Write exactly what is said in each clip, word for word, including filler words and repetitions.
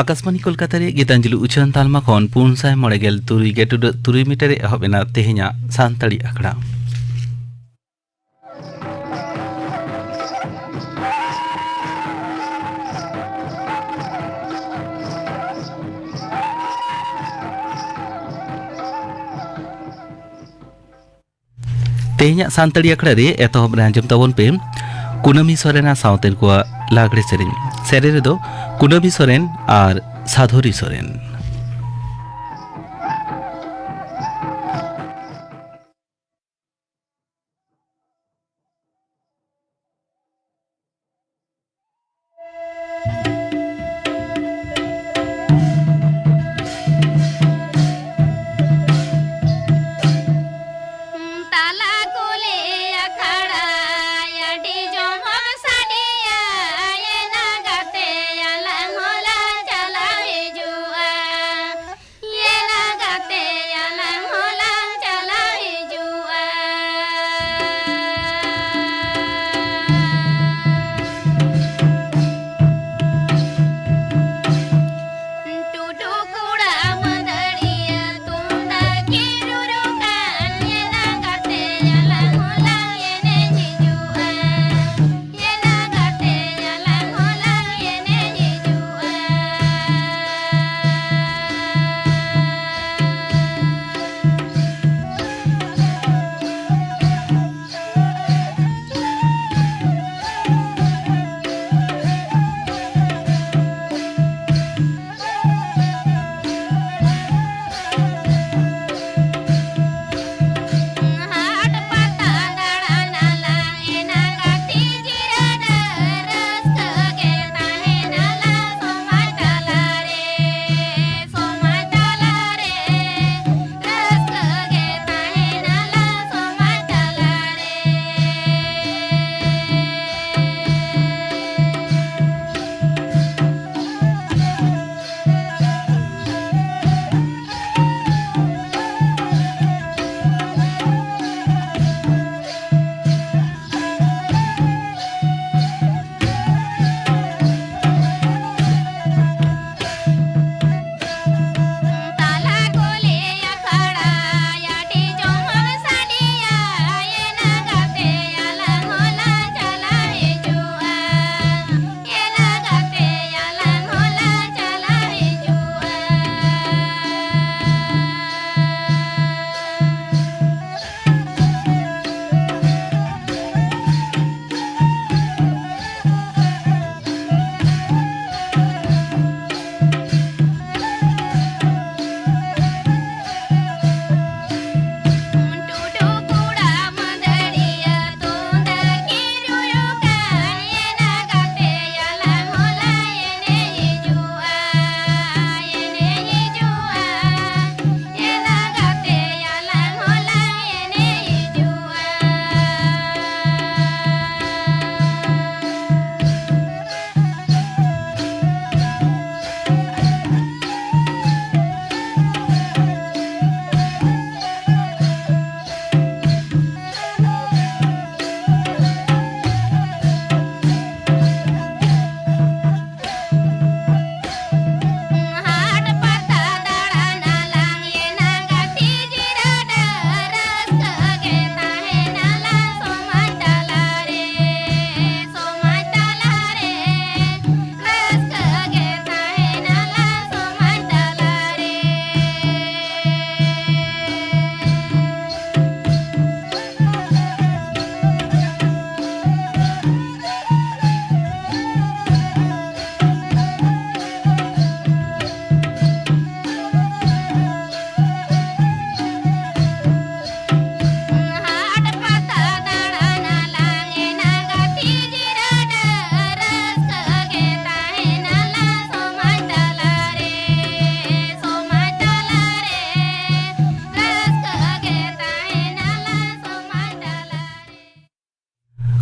ᱟᱠᱟᱥᱵᱟᱱᱤ ᱠᱳᱞᱠᱟᱛᱟ ᱨᱮ ᱜᱤᱛᱟᱧᱡᱚᱞᱤ ᱩᱪᱷᱟᱹᱱ ᱛᱟᱞᱢᱟ ᱠᱷᱚᱱ ᱯᱩᱱ ᱥᱟᱭ ᱢᱚᱬᱮ ᱜᱮᱞ ᱛᱩᱨᱩᱭ ᱜᱮᱴᱩᱰᱟᱹᱜ ᱛᱩᱨᱩᱭ ᱢᱤᱴᱟᱨ ᱨᱮ ᱮᱦᱚᱵ ᱮᱱᱟ ᱛᱮᱦᱮᱧᱟᱜ ᱥᱟᱱᱛᱟᱲᱤ ᱟᱠᱷᱲᱟ᱾ ᱛᱮᱦᱮᱧᱟᱜ ᱥᱟᱱᱛᱟᱲᱤ ᱟᱠᱷᱲᱟ ᱨᱮ ᱮᱛᱚᱦᱚᱵ ᱨᱮ ᱟᱸᱡᱚᱢ ᱛᱟᱵᱚᱱ ᱯᱮ ᱠᱩᱱᱟᱹᱢᱤ ᱥᱚᱨᱮᱱᱟᱜ ᱥᱟᱶᱛᱮ ᱠᱚᱣᱟᱜ ᱞᱟᱜᱽᱲᱮ ᱥᱮᱨᱮᱧ᱾ ᱥᱮᱨᱮᱧ ᱨᱮᱫᱚ ᱠᱩᱱᱟᱹᱢᱤ ᱥᱚᱨᱮᱱ ᱟᱨ ᱥᱟᱫᱷᱚᱨᱤ ᱥᱚᱨᱮᱱ᱾ ᱛᱟᱞᱟ ᱠᱩᱞᱦᱤ ᱟᱠᱷᱲᱟ ᱟᱹᱰᱤ ᱡᱚᱢᱚᱠ ᱥᱟᱰᱮᱭᱟ, ᱮᱱᱟ ᱜᱟᱛᱮ ᱟᱞᱟᱝ ᱦᱚᱸᱞᱟ ᱪᱟᱞᱟᱣ ᱦᱤᱡᱩᱜᱼᱟ᱾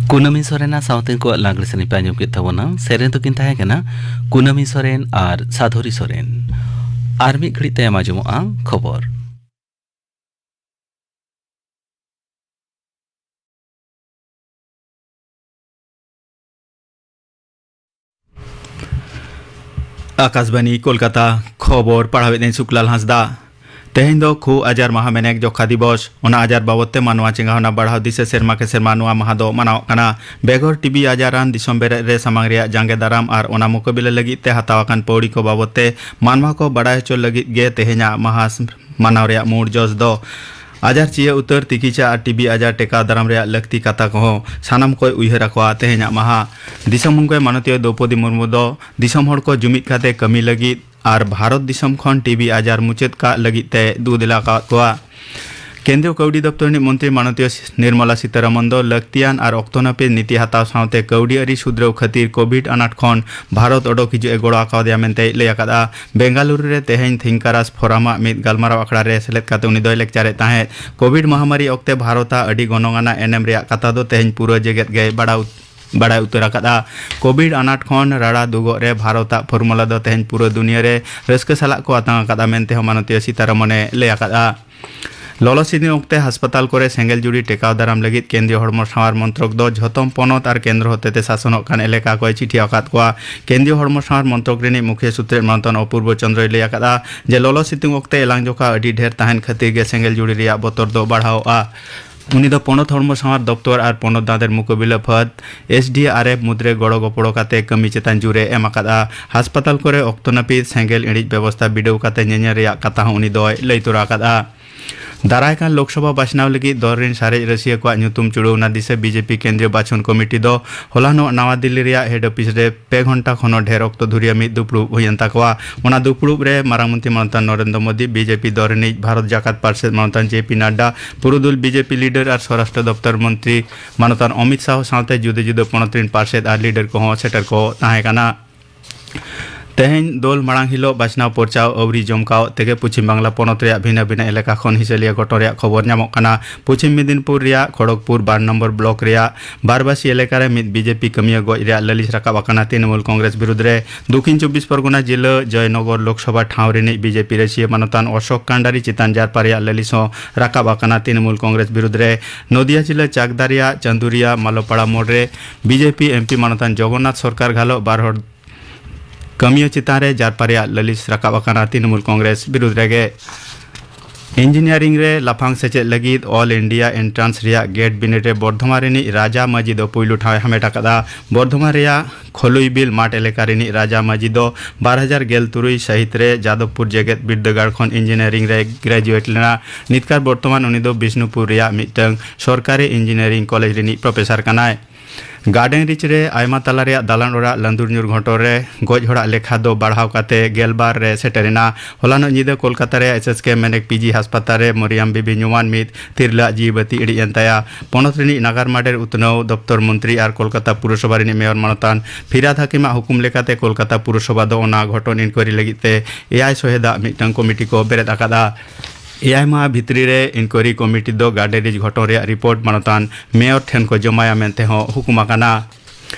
ᱠᱩᱱᱟᱹᱢᱤ ᱥᱚᱨᱮᱱᱟᱜ ᱥᱟᱶᱛᱮ ᱩᱱᱠᱩᱣᱟᱜ ᱞᱟᱜᱽᱲᱮ ᱥᱮᱨᱮᱧ ᱯᱮ ᱟᱸᱡᱚᱢ ᱠᱮᱫ ᱛᱟᱵᱚᱱᱟ᱾ ᱥᱮᱨᱮᱧ ᱫᱚᱠᱤᱱ ᱛᱟᱦᱮᱸ ᱠᱟᱱᱟ ᱠᱩᱱᱟᱹᱢᱤ ᱥᱚᱨᱮᱱ ᱟᱨ ᱥᱟᱫᱷᱩᱨᱤ ᱥᱚᱨᱮᱱ᱾ ᱟᱨ ᱢᱤᱫ ᱜᱷᱟᱹᱲᱤᱡ ᱛᱟᱭᱚᱢ ᱟᱸᱡᱚᱢᱚᱜᱼᱟ ᱠᱷᱚᱵᱚᱨ᱾ ᱟᱠᱟᱥᱵᱟᱱᱤ ᱠᱳᱞᱠᱟᱛᱟ, ᱠᱷᱚᱵᱚᱨ ᱯᱟᱲᱦᱟᱣᱮᱫ ᱟᱹᱧ ᱥᱩᱠᱞᱟᱞ ᱦᱟᱸᱥᱫᱟ᱾ ᱛᱮᱦᱮᱧ ᱫᱚ ᱠᱷᱩ ᱟᱡᱟᱨ ᱢᱟᱦᱟ ᱢᱮᱱᱮᱠ ᱡᱚᱠᱷᱟ ᱫᱤᱵᱚᱥ᱾ ᱚᱱᱟ ᱟᱡᱟᱨ ᱵᱟᱵᱚᱫ ᱛᱮ ᱢᱟᱱᱣᱟ ᱪᱮᱸᱜᱷᱟᱣᱱᱟ ᱵᱟᱲᱦᱟᱣ ᱫᱤᱥᱟᱹ ᱥᱮᱨᱢᱟ ᱠᱮ ᱥᱮᱨᱢᱟ ᱱᱚᱣᱟ ᱢᱟᱦᱟ ᱫᱚ ᱢᱟᱱᱟᱣᱚᱜ ᱠᱟᱱᱟ᱾ ᱵᱮᱜᱚᱨ ᱴᱤᱵᱤ ᱟᱡᱟᱨᱟᱱ ᱫᱤᱥᱚᱢ ᱵᱮᱨᱮᱫ ᱨᱮ ᱥᱟᱢᱟᱝ ᱨᱮᱭᱟᱜ ᱡᱟᱸᱜᱮ ᱫᱟᱨᱟᱢ ᱟᱨ ᱚᱱᱟ ᱢᱩᱠᱟᱹᱵᱤᱞᱟ ᱞᱟᱹᱜᱤᱫ ᱛᱮ ᱦᱟᱛᱟᱣ ᱟᱠᱟᱱ ᱯᱟᱹᱣᱲᱤ ᱠᱚ ᱵᱟᱵᱚᱫ ᱛᱮ ᱢᱟᱱᱣᱟ ᱠᱚ ᱵᱟᱲᱟᱭ ᱦᱚᱪᱚ ᱞᱟᱹᱜᱤᱫ ᱜᱮ ᱛᱮᱦᱮᱧᱟᱜ ᱢᱟᱦᱟ ᱢᱟᱱᱟᱣ ᱨᱮᱭᱟᱜ ᱢᱩᱲ ᱡᱚᱥ ᱫᱚ ᱟᱡᱟᱨ ᱪᱤᱭᱟᱹ ᱩᱛᱟᱹᱨ, ᱛᱤᱠᱤᱪᱷᱟ ᱟᱨ ᱴᱤᱵᱤ ᱟᱡᱟᱨ ᱴᱮᱠᱟᱣ ᱫᱟᱨᱟᱢ ᱨᱮᱭᱟᱜ ᱞᱟᱹᱠᱛᱤ ᱠᱟᱛᱷᱟ ᱠᱚᱦᱚᱸ ᱥᱟᱱᱟᱢ ᱠᱚᱭ ᱩᱭᱦᱟᱹᱨ ᱟᱠᱚᱣᱟ ᱛᱮᱦᱮᱧᱟᱜ ᱢᱟᱦᱟ᱾ ᱫᱤᱥᱚᱢ ᱜᱚᱢᱠᱮ ᱢᱟᱱᱚᱛᱤᱭᱟᱹ ᱫᱨᱚᱣᱯᱚᱫᱤ ᱢᱩᱨᱢᱩ ᱫᱚ ᱫᱤᱥᱚᱢ ᱦᱚᱲ ᱠᱚ ᱡᱩᱢᱤᱫ ᱠᱟᱛᱮ ᱠᱟᱹᱢᱤ ᱞᱟᱹᱜᱤᱫ ᱟᱨ ᱵᱷᱟᱨᱚᱛ ᱫᱤᱥᱚᱢ ᱠᱷᱚᱱ ᱴᱤᱵᱤ ᱟᱡᱟᱨ ᱢᱩᱪᱟᱹᱫ ᱠᱟᱜ ᱞᱟᱹᱜᱤᱫ ᱛᱮ ᱫᱩ ᱫᱮᱞᱟ ᱟᱠᱟᱫ ᱠᱚᱣᱟ᱾ ᱠᱮᱱᱫᱨᱤᱭᱚ ᱠᱟᱹᱣᱰᱤ ᱫᱚᱯᱛᱚᱨ ᱨᱤᱱᱤᱡ ᱢᱚᱱᱛᱨᱤ ᱢᱟᱱᱚᱛᱤᱭᱟᱹ ᱱᱤᱨᱢᱚᱞᱟ ᱥᱤᱛᱟᱨᱟᱢᱚᱱ ᱫᱚ ᱞᱟᱹᱠᱛᱤᱭᱟᱱ ᱟᱨ ᱚᱠᱛᱚ ᱱᱟᱹᱯᱤᱛ ᱱᱤᱛᱤ ᱦᱟᱛᱟᱣ ᱥᱟᱶᱛᱮ ᱠᱟᱹᱣᱰᱤ ᱟᱹᱨᱤ ᱥᱩᱫᱷᱨᱟᱹᱣ ᱠᱷᱟᱹᱛᱤᱨ ᱠᱳᱵᱷᱤᱰ ᱟᱱᱟᱴ ᱠᱷᱚᱱ ᱵᱷᱟᱨᱚᱛ ᱚᱰᱚᱠ ᱦᱤᱡᱩᱜ ᱮ ᱜᱚᱲᱚ ᱟᱠᱟᱣᱫᱮᱭᱟ ᱢᱮᱱᱛᱮᱭ ᱞᱟᱹᱭ ᱟᱠᱟᱫᱼᱟ᱾ ᱵᱮᱝᱜᱟᱞᱩᱨᱩ ᱨᱮ ᱛᱮᱦᱮᱧ ᱛᱷᱤᱝᱠᱟᱨᱟᱥ ᱯᱷᱳᱨᱟᱢᱟᱜ ᱢᱤᱫ ᱜᱟᱞᱢᱟᱨᱟᱣ ᱟᱠᱷᱲᱟ ᱨᱮ ᱥᱮᱞᱮᱫ ᱠᱟᱛᱮ ᱩᱱᱤ ᱫᱚᱭ ᱞᱮᱠᱪᱟᱨᱮᱫ ᱛᱟᱦᱮᱸᱫ᱾ ᱠᱳᱵᱷᱤᱰ ᱢᱟᱦᱟᱢᱟᱨᱤ ᱚᱠᱛᱮ ᱵᱷᱟᱨᱚᱛᱟᱜ ᱟᱹᱰᱤ ᱜᱚᱱᱚᱝ ᱟᱱᱟᱜ ᱮᱱᱮᱢ ᱨᱮᱭᱟᱜ ᱠᱟᱛᱷᱟ ᱫᱚ ᱛᱮᱦᱮᱧ ᱯᱩᱨᱟᱹ ᱡᱮᱜᱮᱛ ᱜᱮᱭ ᱵᱟᱲᱟᱭ ᱩᱛ-, ᱵᱟᱲᱟᱭ ᱩᱛᱟᱹᱨ ᱟᱠᱟᱫᱼᱟ᱾ ᱠᱳᱵᱷᱤᱰ ᱟᱱᱟᱴ ᱠᱷᱚᱱ ᱨᱟᱲᱟ ᱫᱩᱜᱚᱜ ᱨᱮ ᱵᱷᱟᱨᱚᱛᱟᱜ ᱯᱷᱚᱨᱢᱩᱞᱟ ᱫᱚ ᱛᱮᱦᱮᱧ ᱯᱩᱨᱟᱹ ᱫᱩᱱᱤᱭᱟᱹ ᱨᱮ ᱨᱟᱹᱥᱠᱟᱹ ᱥᱟᱞᱟᱜ ᱠᱚ ᱟᱛᱟᱝ ᱟᱠᱟᱫᱼᱟ ᱢᱮᱱᱛᱮ ᱦᱚᱸ ᱢᱟᱱᱚᱛᱤᱭᱟᱹ ᱥᱤᱛᱟᱨᱚᱢᱚᱱᱮ ᱞᱟᱹᱭ ᱟᱠᱟᱫᱼᱟ᱾ ᱞᱚᱞᱚ ᱥᱤᱛᱩᱝ ᱚᱠᱛᱮ ᱦᱟᱥᱯᱟᱛᱟᱞ ᱠᱚᱨᱮ ᱥᱮᱸᱜᱮᱞ ᱡᱩᱲᱤ ᱴᱮᱠᱟᱣ ᱫᱟᱨᱟᱢ ᱞᱟᱹᱜᱤᱫ ᱠᱮᱱᱫᱨᱤᱭᱚ ᱦᱚᱲᱢᱚ ᱥᱟᱶᱟᱨ ᱢᱚᱱᱛᱨᱚᱠ ᱫᱚ ᱡᱷᱚᱛᱚᱢ ᱯᱚᱱᱚᱛ ᱟᱨ ᱠᱮᱱᱫᱨᱚ ᱦᱚᱛᱮᱛᱮ ᱥᱟᱥᱚᱱᱚᱜ ᱠᱟᱱ ᱮᱞᱟᱠᱟ ᱠᱚᱭ ᱪᱤᱴᱷᱤ ᱟᱠᱟᱫ ᱠᱚᱣᱟ᱾ ᱠᱮᱱᱫᱨᱤᱭᱚ ᱦᱚᱲᱢᱚ ᱥᱟᱶᱟᱨ ᱢᱚᱱᱛᱨᱚᱠ ᱨᱤᱱᱤᱡ ᱢᱩᱠᱷᱤᱭᱟᱹ ᱥᱩᱛᱨᱮᱫ ᱢᱟᱱᱚᱛᱟᱱ ᱚᱯᱩᱨᱵᱚ ᱪᱚᱱᱫᱨᱚᱭ ᱞᱟᱹᱭ ᱟᱠᱟᱫᱼᱟ ᱡᱮ ᱞᱚᱞᱚ ᱥᱤᱛᱩᱝ ᱚᱠᱛᱮ ᱮᱞᱟᱝ ᱡᱚᱠᱷᱟ ᱟᱹᱰᱤ ᱰᱷᱮᱨ ᱛᱟᱦᱮᱱ ᱠᱷᱟᱹᱛᱤᱨ ᱜᱮ ᱥᱮᱸᱜᱮᱞ ᱡᱩᱲᱤ ᱨᱮᱭᱟᱜ ᱵᱚᱛᱚᱨ ᱫᱚ ᱵᱟᱲᱦᱟᱣᱜᱼᱟ᱾ ᱩᱱᱤ ᱫᱚ ᱯᱚᱱᱚᱛ ᱦᱚᱲᱢᱚ ᱥᱟᱶᱟᱨ ᱫᱚᱯᱛᱚᱨ ᱟᱨ ᱯᱚᱱᱚᱛ ᱫᱟᱸᱫᱮᱨ ᱢᱩᱠᱟᱹᱵᱤᱞᱟᱹ ᱯᱷᱟᱹᱫᱽ, ᱮᱥ ᱰᱤ ᱟᱨ ᱮᱯᱷ, ᱢᱩᱫᱽᱨᱮ ᱜᱚᱲᱚ ᱜᱚᱯᱚᱲᱚ ᱠᱟᱛᱮ ᱠᱟᱹᱢᱤ ᱪᱮᱛᱟᱱ ᱡᱳᱨᱮ ᱮᱢ ᱟᱠᱟᱫᱼᱟ᱾ ᱦᱟᱥᱯᱟᱛᱟᱞ ᱠᱚᱨᱮ ᱚᱠᱛᱚ ᱱᱟᱹᱯᱤᱛ ᱥᱮᱸᱜᱮᱞ ᱤᱬᱤᱡ ᱵᱮᱵᱚᱥᱛᱟ ᱵᱤᱰᱟᱹᱣ ᱠᱟᱛᱮ ᱧᱮᱧᱮᱞ ᱨᱮᱭᱟᱜ ᱠᱟᱛᱷᱟ ᱦᱚᱸ ᱩᱱᱤ ᱫᱚᱭ ᱞᱟᱹᱭ ᱛᱚᱨᱟ ᱟᱠᱟᱫᱼᱟ᱾ ᱫᱟᱨᱟᱭ ᱠᱟᱱ ᱞᱳᱠᱥᱚᱵᱷᱟ ᱵᱟᱪᱷᱱᱟᱣ ᱞᱟᱹᱜᱤᱫ ᱫᱚᱞ ᱨᱤᱱ ᱥᱟᱨᱮᱡ ᱨᱟᱹᱥᱤᱭᱟᱹ ᱠᱚᱣᱟᱜ ᱧᱩᱛᱩᱢ ᱪᱩᱲᱟᱹᱣᱱᱟ ᱫᱤᱥᱟᱹ ᱵᱤᱡᱮᱯᱤ ᱠᱮᱱᱫᱨᱤᱭᱚ ᱵᱟᱪᱷᱚᱱ ᱠᱚᱢᱤᱴᱤ ᱫᱚ ᱦᱚᱞᱟᱱᱚᱜ ᱱᱟᱣᱟ ᱫᱤᱞᱞᱤ ᱨᱮᱭᱟᱜ ᱦᱮᱰ ᱚᱯᱷᱤᱥ ᱨᱮ ᱯᱮ ᱜᱷᱚᱱᱴᱟ ᱠᱷᱚᱱ ᱦᱚᱸ ᱰᱷᱮᱨ ᱚᱠᱛᱚ ᱫᱷᱩᱨᱤᱭᱟᱹ ᱢᱤᱫ ᱫᱩᱯᱲᱩᱵ ᱦᱩᱭᱮᱱ ᱛᱟᱠᱚᱣᱟ᱾ ᱚᱱᱟ ᱫᱩᱯᱲᱩᱵ ᱨᱮ ᱢᱟᱨᱟᱝ ᱢᱚᱱᱛᱨᱤ ᱢᱟᱱᱚᱛᱟᱱ ᱱᱚᱨᱮᱱᱫᱨᱚ ᱢᱳᱫᱤ, ᱵᱤᱡᱮᱯᱤ ᱫᱚᱞ ᱨᱤᱱᱤᱡ ᱵᱷᱟᱨᱚᱛ ᱡᱟᱠᱟᱛ ᱯᱟᱨᱥᱮᱛ ᱢᱟᱱᱚᱛᱟᱱ ᱡᱮ ᱯᱤ ᱱᱟᱰᱰᱟ, ᱯᱩᱨᱩᱫᱷᱩᱞ ᱵᱤᱡᱮᱯᱤ ᱞᱤᱰᱟᱨ ᱟᱨ ᱥᱚᱨᱟᱥᱴᱨᱚ ᱫᱚᱯᱛᱚᱨ ᱢᱚᱱᱛᱨᱤ ᱢᱟᱱᱚᱛᱟᱱ ᱚᱢᱤᱛ ᱥᱟᱦᱩ ᱥᱟᱶᱛᱮ ᱡᱩᱫᱟᱹ ᱡᱩᱫᱟᱹ ᱯᱚᱱᱚᱛ ᱨᱤᱱ ᱯᱟᱨᱥᱮᱛ ᱟᱨ ᱞᱤᱰᱟᱨ ᱠᱚᱦᱚᱸ ᱥᱮᱴᱮᱨ ᱠᱚ ᱛᱟᱦᱮᱸ ᱠᱟᱱᱟ᱾ ᱛᱮᱦᱮᱧ ᱫᱳᱞ ᱢᱟᱲᱟᱝ ᱦᱤᱞᱳᱜ ᱵᱟᱪᱷᱱᱟᱣ ᱯᱚᱨᱪᱟᱣ ᱟᱹᱣᱨᱤ ᱡᱚᱢᱠᱟᱣ ᱛᱮᱜᱮ ᱯᱚᱪᱷᱤᱢ ᱵᱟᱝᱞᱟ ᱯᱚᱱᱚᱛ ᱨᱮᱭᱟᱜ ᱵᱷᱤᱱᱟᱹ ᱵᱷᱤᱱᱟᱹ ᱮᱞᱟᱠᱟ ᱠᱷᱚᱱ ᱦᱤᱥᱟᱹᱞᱤᱭᱟᱹ ᱜᱷᱚᱴᱚᱱ ᱨᱮᱭᱟᱜ ᱠᱷᱚᱵᱚᱨ ᱧᱟᱢᱚᱜ ᱠᱟᱱᱟ᱾ ᱯᱚᱪᱷᱤᱢ ᱢᱮᱫᱤᱱᱯᱩᱨ ᱨᱮᱭᱟᱜ ᱠᱷᱚᱲᱚᱜᱽᱯᱩᱨ ᱵᱟᱨ ᱱᱚᱢᱵᱚᱨ ᱵᱞᱚᱠ ᱨᱮᱭᱟᱜ ᱵᱟᱨᱵᱟᱥᱤ ᱮᱞᱟᱠᱟ ᱨᱮ ᱢᱤᱫ ᱵᱤᱡᱮᱯᱤ ᱠᱟᱹᱢᱤᱭᱟᱹ ᱜᱚᱡ ᱨᱮᱭᱟᱜ ᱞᱟᱹᱞᱤᱥ ᱨᱟᱠᱟᱵ ᱟᱠᱟᱱᱟ ᱛᱨᱤᱱᱢᱩᱞ ᱠᱚᱝᱜᱨᱮᱥ ᱵᱤᱨᱩᱫᱽ ᱨᱮ᱾ ᱫᱚᱠᱷᱤᱱ ᱪᱚᱵᱵᱤᱥ ᱯᱚᱨᱜᱚᱱᱟ ᱡᱤᱞᱟᱹ ᱡᱚᱭᱱᱚᱜᱚᱨ ᱞᱳᱠᱥᱚᱵᱷᱟ ᱴᱷᱟᱶ ᱨᱤᱱᱤᱡ ᱵᱤᱡᱮᱯᱤ ᱨᱟᱹᱥᱤᱭᱟᱹ ᱢᱟᱱᱚᱛᱟᱱ ᱚᱥᱳᱠ ᱠᱟᱱᱰᱟᱨᱤ ᱪᱮᱛᱟᱱ ᱡᱟᱨᱯᱟ ᱨᱮᱭᱟᱜ ᱞᱟᱹᱞᱤᱥ ᱦᱚᱸ ᱨᱟᱠᱟᱵ ᱟᱠᱟᱱᱟ ᱛᱨᱤᱱᱢᱩᱞ ᱠᱚᱝᱜᱨᱮᱥ ᱵᱤᱨᱩᱫᱽ ᱨᱮ᱾ ᱱᱚᱫᱤᱭᱟ ᱡᱤᱞᱟᱹ ᱪᱟᱠᱫᱟ ᱨᱮᱭᱟᱜ ᱪᱟᱸᱫᱩᱨᱤᱭᱟ ᱢᱟᱞᱚᱯᱟᱲᱟ ᱢᱳᱲ ᱨᱮ ᱵᱤᱡᱮᱯᱤ ᱮᱢᱯᱤ ᱢᱟᱱᱚᱛᱟᱱ ᱡᱚᱜᱚᱱᱱᱟᱛᱷ ᱥᱚᱨᱠᱟᱨ ᱜᱷᱟᱞᱚᱜ ᱵᱟᱨ ᱦᱚᱲ ᱠᱟᱹᱢᱤᱭᱟᱹ ᱪᱮᱛᱟᱱ ᱨᱮ ᱡᱟᱨᱯᱟ ᱨᱮᱭᱟᱜ ᱞᱟᱹᱞᱤᱥ ᱨᱟᱠᱟᱵ ᱟᱠᱟᱱᱟ ᱛᱨᱤᱱᱢᱩᱞ ᱠᱚᱝᱜᱨᱮᱥ ᱵᱤᱨᱩᱫᱽ ᱨᱮᱜᱮ᱾ ᱤᱧᱡᱤᱱᱤᱭᱟᱨᱤᱝ ᱨᱮ ᱞᱟᱯᱷᱟᱝ ᱥᱮᱪᱮᱫ ᱞᱟᱹᱜᱤᱫ ᱚᱞ ᱤᱱᱰᱤᱭᱟ ᱮᱱᱴᱨᱟᱱᱥ ᱨᱮᱭᱟᱜ ᱜᱮᱴ ᱵᱤᱱᱤᱰ ᱨᱮ ᱵᱚᱨᱫᱷᱚᱢᱟᱱ ᱨᱤᱱᱤᱡ ᱨᱟᱡᱟ ᱢᱟᱹᱡᱷᱤ ᱫᱚ ᱯᱩᱭᱞᱩ ᱴᱷᱟᱶ ᱮ ᱦᱟᱢᱮᱴ ᱟᱠᱟᱫᱟ᱾ ᱵᱚᱨᱫᱷᱚᱢᱟᱱ ᱨᱮᱭᱟᱜ ᱠᱷᱚᱞᱩᱭᱵᱤᱞ ᱢᱟᱴ ᱮᱞᱟᱠᱟ ᱨᱤᱱᱤᱡ ᱨᱟᱡᱟ ᱢᱟᱹᱡᱷᱤ ᱫᱚ ᱵᱟᱨ ᱦᱟᱡᱟᱨ ᱜᱮᱞ ᱛᱩᱨᱩᱭ ᱥᱟᱹᱦᱤᱛ ᱨᱮ ᱡᱟᱫᱚᱵᱽᱯᱩᱨ ᱡᱮᱜᱮᱛ ᱵᱤᱨᱫᱟᱹᱜᱟᱲ ᱠᱷᱚᱱ ᱤᱧᱡᱤᱱᱤᱭᱟᱨᱤᱝ ᱨᱮ ᱜᱨᱮᱡᱩᱭᱮᱴ ᱞᱮᱱᱟ᱾ ᱱᱤᱛᱠᱟᱨ ᱵᱚᱨᱛᱚᱢᱟᱱ ᱩᱱᱤ ᱫᱚ ᱵᱤᱥᱱᱩᱯᱩᱨ ᱨᱮᱭᱟᱜ ᱢᱤᱫᱴᱟᱝ ᱥᱚᱨᱠᱟᱨᱤ ᱤᱧᱡᱤᱱᱤᱭᱟᱨᱤᱝ ᱠᱚᱞᱮᱡᱽ ᱨᱤᱱᱤᱡ ᱯᱨᱚᱯᱷᱮᱥᱚᱨ ᱠᱟᱱᱟᱭ᱾ ᱜᱟᱨᱰᱮᱱ ᱨᱤᱪ ᱨᱮ ᱟᱭᱢᱟ ᱛᱟᱞᱟ ᱨᱮᱭᱟᱜ ᱫᱟᱞᱟᱱ ᱚᱲᱟᱜ ᱞᱟᱸᱫᱩᱨ ᱧᱩᱨ ᱜᱷᱚᱴᱚᱱ ᱨᱮ ᱜᱚᱡ ᱦᱚᱲᱟᱜ ᱞᱮᱠᱷᱟ ᱫᱚ ᱵᱟᱲᱦᱟᱣ ᱠᱟᱛᱮ ᱜᱮᱞᱵᱟᱨ ᱨᱮ ᱥᱮᱴᱮᱨ ᱮᱱᱟ᱾ ᱦᱚᱞᱟᱱᱚᱜ ᱧᱤᱫᱟᱹ ᱠᱳᱞᱠᱟᱛᱟ ᱨᱮᱭᱟᱜ S S K ᱢᱮᱱᱮᱠ P G ᱦᱟᱥᱯᱟᱛᱟᱞ ᱨᱮ ᱢᱚᱨᱤᱭᱟᱢ ᱵᱤᱵᱤ ᱧᱩᱢᱟᱱ ᱢᱤᱫ ᱛᱤᱨᱞᱟᱹᱣᱟᱜ ᱡᱤᱣᱤ ᱵᱟᱹᱛᱤ ᱤᱲᱤᱡ ᱮᱱ ᱛᱟᱭᱟ᱾ ᱯᱚᱱᱚᱛ ᱨᱤᱱᱤᱡ ᱱᱟᱜᱟᱨ ᱢᱟᱰᱮᱨ ᱩᱛᱱᱟᱹᱣ ᱫᱚᱯᱛᱚᱨ ᱢᱚᱱᱛᱨᱤ ᱟᱨ ᱠᱳᱞᱠᱟᱛᱟ ᱯᱩᱨᱚᱥᱚᱵᱷᱟ ᱨᱤᱱᱤᱡ ᱢᱮᱭᱚᱨ ᱢᱟᱱᱚᱛᱟᱱ ᱯᱷᱤᱨᱟᱫ ᱦᱟᱠᱤᱢᱟᱜ ᱦᱩᱠᱩᱢ ᱞᱮᱠᱟᱛᱮ ᱠᱳᱞᱠᱟᱛᱟ ᱯᱩᱨᱚᱥᱚᱵᱷᱟ ᱫᱚ ᱚᱱᱟ ᱜᱷᱚᱴᱚᱱ ᱤᱱᱠᱣᱟᱭᱨᱤ ᱞᱟᱹᱜᱤᱫ ᱛᱮ ᱮᱭᱟᱭ ᱥᱚᱦᱮᱫᱟᱜ ᱢᱤᱫᱴᱟᱝ ᱠᱚᱢᱤᱴᱤ ᱠᱚ ᱵᱮᱨᱮᱫ ᱟᱠᱟᱫᱟ᱾ ᱮᱭᱟᱭ ᱢᱟᱦᱟ ᱵᱷᱤᱛᱨᱤ ᱨᱮ ᱤᱱᱠᱣᱟᱭᱨᱤ ᱠᱚᱢᱤᱴᱤ ᱫᱚ ᱜᱟᱨᱰᱮᱱ ᱨᱤᱪ ᱜᱷᱚᱴᱚᱱ ᱨᱮᱭᱟᱜ ᱨᱤᱯᱳᱨᱴ ᱢᱟᱱᱚᱛᱟᱱ ᱢᱮᱭᱚᱨ ᱴᱷᱮᱱ ᱠᱚ ᱡᱚᱢᱟᱭᱟ ᱢᱮᱱᱛᱮ ᱦᱚᱸ ᱦᱩᱠᱩᱢ ᱟᱠᱟᱱᱟ᱾